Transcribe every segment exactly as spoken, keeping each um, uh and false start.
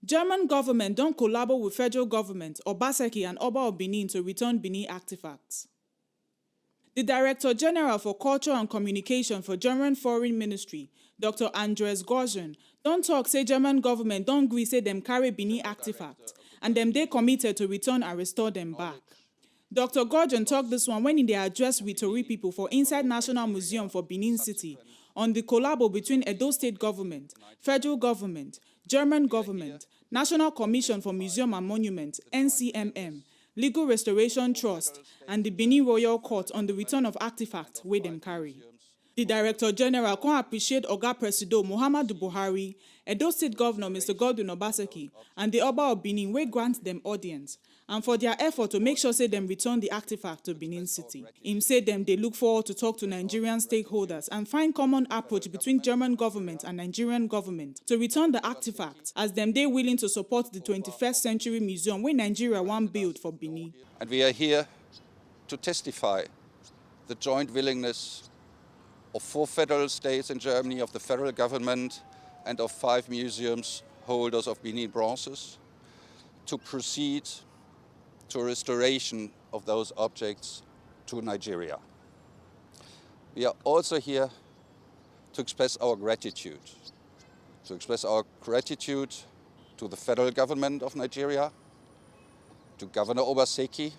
German government don collabo with federal government, Obaseki and Oba of Benin to return Benin artifacts. The Director General for Culture and Communication for German Foreign Ministry, Doctor Andres Gorzen, don talk say German government don gree say dem carry Benin artifacts and dem dey committed to return and restore dem back. Doctor Gorzen talk this one when he dey address with Tori people for inside National Museum for Benin City on the collabo between Edo State government, federal government, German government, National Commission for Museum and Monument, N C M M, Legal Restoration Trust, and the Benin Royal Court on the return of artifacts wey dem carry. The Director General come appreciate Oga Presido Muhammadu Buhari, Edo State Governor Mister Godwin Obaseki, and the Oba of Benin wey grant dem audience, and for their effort to make sure say dem return the artifact to Benin City. Im say dem dey look forward to talk to Nigerian stakeholders and find common approach between German government and Nigerian government to return the artifact, as dem dey willing to support the twenty-first century museum wey Nigeria wan build for Benin. And we are here to testify the joint willingness of four federal states in Germany, of the federal government, and of five museums holders of Benin bronzes to proceed to restoration of those objects to Nigeria. We are also here to express our gratitude, to express our gratitude to the federal government of Nigeria, to Governor Obaseki,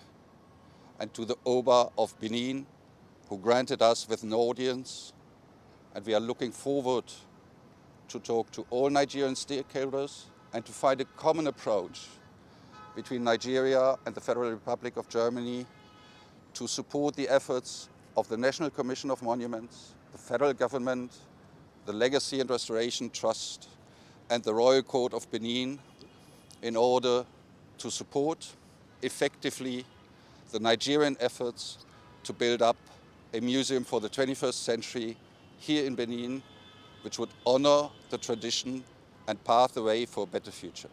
and to the Oba of Benin, who granted us with an audience. And we are looking forward to talk to all Nigerian stakeholders and to find a common approach between Nigeria and the Federal Republic of Germany to support the efforts of the National Commission of Monuments, the federal government, the Legacy and Restoration Trust, and the Royal Court of Benin in order to support effectively the Nigerian efforts to build up a museum for the twenty-first century here in Benin, which would honor the tradition and pave the way for a better future.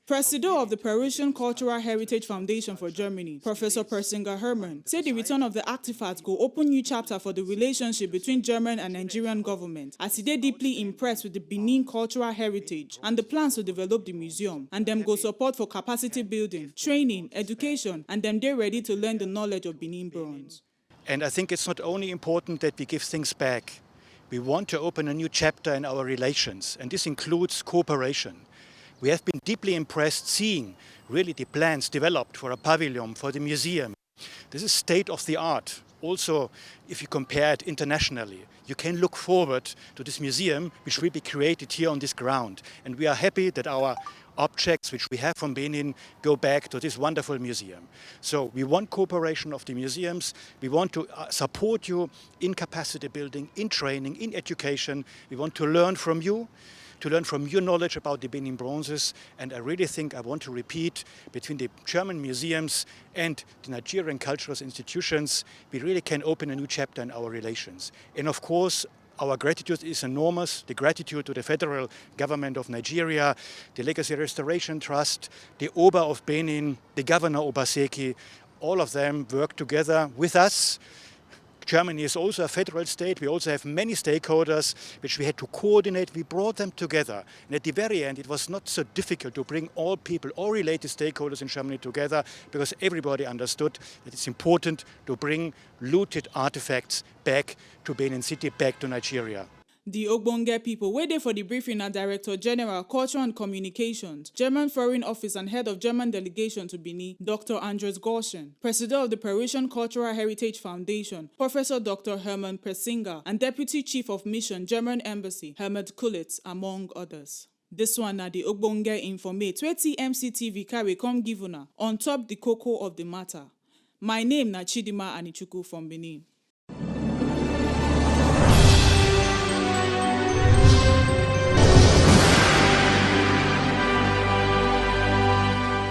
Presido of the Perussian Cultural Heritage Foundation for Germany, Professor Persinger Hermann, say the return of the artifacts go open new chapter for the relationship between German and Nigerian government, as he dey deeply impressed with the Benin cultural heritage and the plans to develop the museum, and dem go support for capacity building, training, education, and dem dey ready to learn the knowledge of Benin bronze. And I think it's not only important that we give things back. We want to open a new chapter in our relations, and this includes cooperation. We have been deeply impressed seeing really the plans developed for a pavilion, for the museum. This is state of the art. Also, if you compare it internationally, you can look forward to this museum which will be created here on this ground. And we are happy that our objects which we have from Benin go back to this wonderful museum. So we want cooperation of the museums. We want to uh, support you in capacity building, in training, in education. We want to learn from you, to learn from your knowledge about the Benin bronzes. And I really think I want to repeat, between the German museums and the Nigerian cultural institutions, we really can open a new chapter in our relations. And of course, our gratitude is enormous, the gratitude to the federal government of Nigeria, the Legacy Restoration Trust, the Oba of Benin, the Governor Obaseki. All of them work together with us. Germany is also a federal state. We also have many stakeholders which we had to coordinate. We brought them together. And at the very end, it was not so difficult to bring all people, all related stakeholders in Germany together, because everybody understood that it's important to bring looted artifacts back to Benin City, back to Nigeria. The ogbonge people wey dey for the briefing na Director General, Culture and Communications, German Foreign Office and Head of German Delegation to Benin, Doctor Andres Gorschen, President of the Perussian Cultural Heritage Foundation, Professor Doctor Hermann Persinger, and Deputy Chief of Mission, German Embassy, Helmut Kulitz, among others. This one na the ogbonge informate wey T M C T V carry come give una on top the cocoa of the matter. My name na Chidima Anichukwu from Benin.